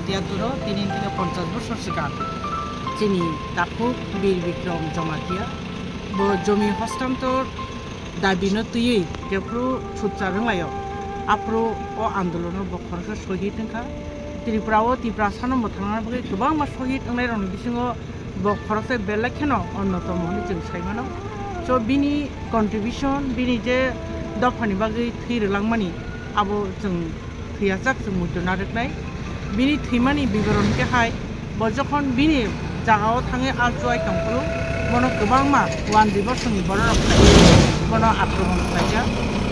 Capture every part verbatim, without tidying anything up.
Tiyaturo tini theke ponchash bosor swkang chini takhuk Bir Bikrom Jamatia bo jomi hostantor dabino twiwi jephru sukchar wnglaio, aphuru o andolono bo khoroksa sohid wngkha. Tripura o Tiprasano mwthangna bagwi kwbangma sohid wngnairokni bisingo bo khoroksa belai kheno onnotomo hwnwi chwng sai mano. So bini contribution, bini je dophani bagwi thwi rwlangmani, abo chwng thwiya chak chwng muitu narwknai. Bini thwimani biboron khe hai, bo jokhon bini jagao thangwi alchuai tongphuru, bono kwbangma wandi bosongni bororok khlai, bono akromon khlaijak.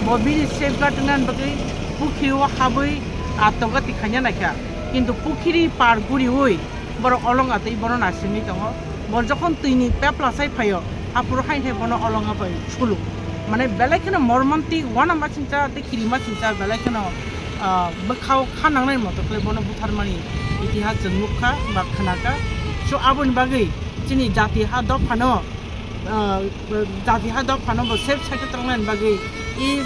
Bo bini safeguard wngnani bagwi pukhiri o habwi attoga tikhaina naikha, kintu pukhiri par guriwi borok olonga twi bono naisingwi tongo. Bo jokhon twini pepla sai phaio, aphuru haino hai bono olonga bai sulu. Mane belai kheno mormontik, uanama singcha tei kirima singcha belai kheno, ah, bwkhao kha nangnai moto khlai bono butharmani itihas chwng nukha ba khnakha. So aboni bagwi chini jati ha dophano, ah, jati ha dophano bo safe side o tongnani bagwi i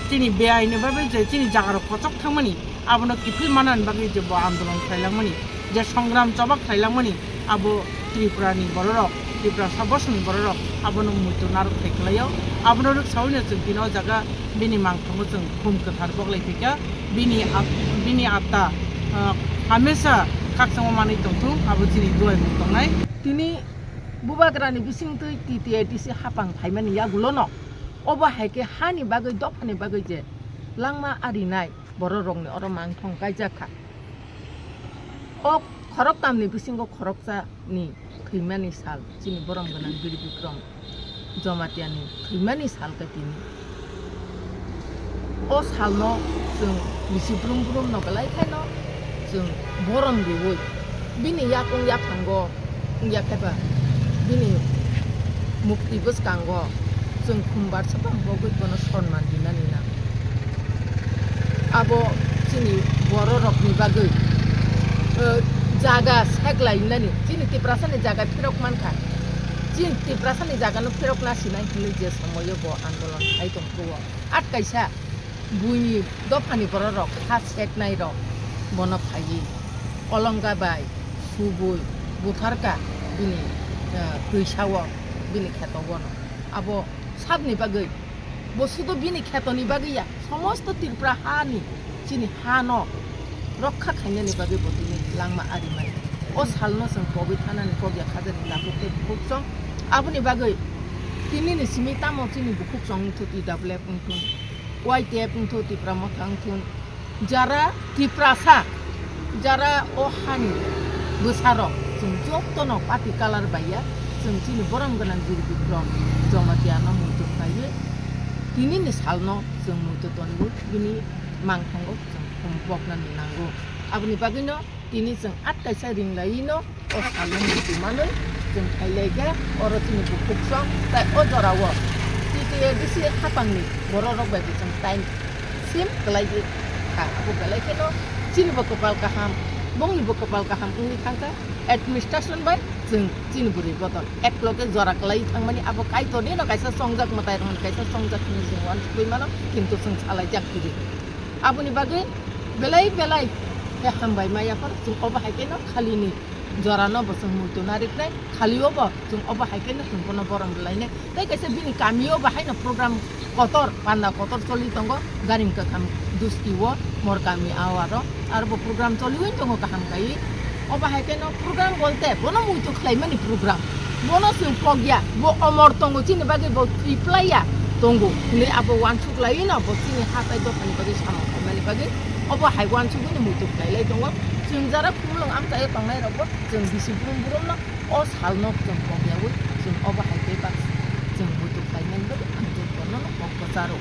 chini beaini bagwi je chini jagarok kochok thangmani, abono kiphil manani bagwi je bo andolon khlailangmani, je songram choba khlailangmani, abo Tripurani bororok, Tiprasa bosongni bororok abono muitu narwk thai khlaio. Abono rwksawino chwng tini o jaga bini mangthango chwng khum kwthar boklai phaikha. Bini at-, bini atta, ah, hamesa khakchangma manwi tongthung, abo chini duaimung tongnai. Tini bubagrani bisingtwi T T A D C hapang phaimani yagulono obo hai khe hani bagwi, dophani bagwi je langma arinai bororokni oro mangthong kaijak kha. O khoroktamni bisingo khoroksa ni thwimani sal chini borom gwnang Bir Bikrom Jamatia ni thwimani sal khe tini. O salno chwng bisi brum brum no belai khaino chwng borom riwi bini yakung yaphango wngya khe ba bini mukti bwskango chwng khumbar sapang bogwi bono sonman rinani nango. Abo chini bororokni bagwi, eh, jaga seklainani, chini Tiprasani jaga phirok mankha. Chini Tiprasani jagano phirok nasinai hinwi je somoio bo andolon khai tongphuru o, at kaisa buini dophani bororok ha seknairok bono phaiwi olonga bai subui butharka bini, eh, twisao, bini kheto bono. Abo sabni bagwi, bo sudo bini khetoni bagwi ya, somosto Tripura hani, chini hano rokha khainani bagwi bo tini langma arimani. O salno chwng pogwi thanani kok ya khajani tabuk tei bukhuk chwng. Aboni bagwi tinini simi tamo chini bukhuk chwng wngthu T W F wngthun, Y T F wngthu, Tipra Motha wngthun, jara Tiprasa, jara o hani bwsarok, chwng jotono party colour bai ya, chwng chini borom gwnang Bir Bikrom Jamatia no muitu khlaiwi tinini salno chwng muitu tonwi bini mangthango chwng khum poknani nango. Aboni bagwino tini chwng at kaisa ringlaiwi no o salno muitu manwi chwng khailai kha, oro chini bukhuk song tai o jorao T T A D C hapangni bororok bai bo chwng time sim kwlaiwi kha. Abo belai kheno chini bo kwpal kaham, bongni bo kwpal kaham wngwi thangkha. Administration bai chwng chini bwrwi bodol ek loge jora kwlaiwi thangmani abo Kaitorni no kaisa songjak, mwtai rokni kaisa songjak hinwi chwng uansukwi mano, kintu chwng salaijak kwrwi. Aboni bagwi belai belai khe hambai maya phano chwng obo hai kheno khalini jorano bo chwng muitu nariknai, khalio bo chwng obo hai kheno chwng bono borom rwlainai. Tei kaisa bini kamio bo haino program kotor, panda kotor choli tongo, Garim Kakham Dusti o, Mor Kami Awaro, aro bo program choliwi tongo kaham kaiwi. Obo hai kheno program bolte bono muitu khlaimani program. Bono chwng pokya, bo omor tongo, chini bagwi bo thwi plaiya tongo. Hinwi abo uansuk laiwi no bo chini ha tai dophani bagwi samung khaimani bagwi obo hai uansugwino muitu khlailai tongo. Chwng jara khumulwng amchaio tongnairokbo chwng bisi brum brumno o salno chwng pokyawi chwng obo hai khe ba chwng muitu khlaimani bagwi ang jotono kok kwcharo.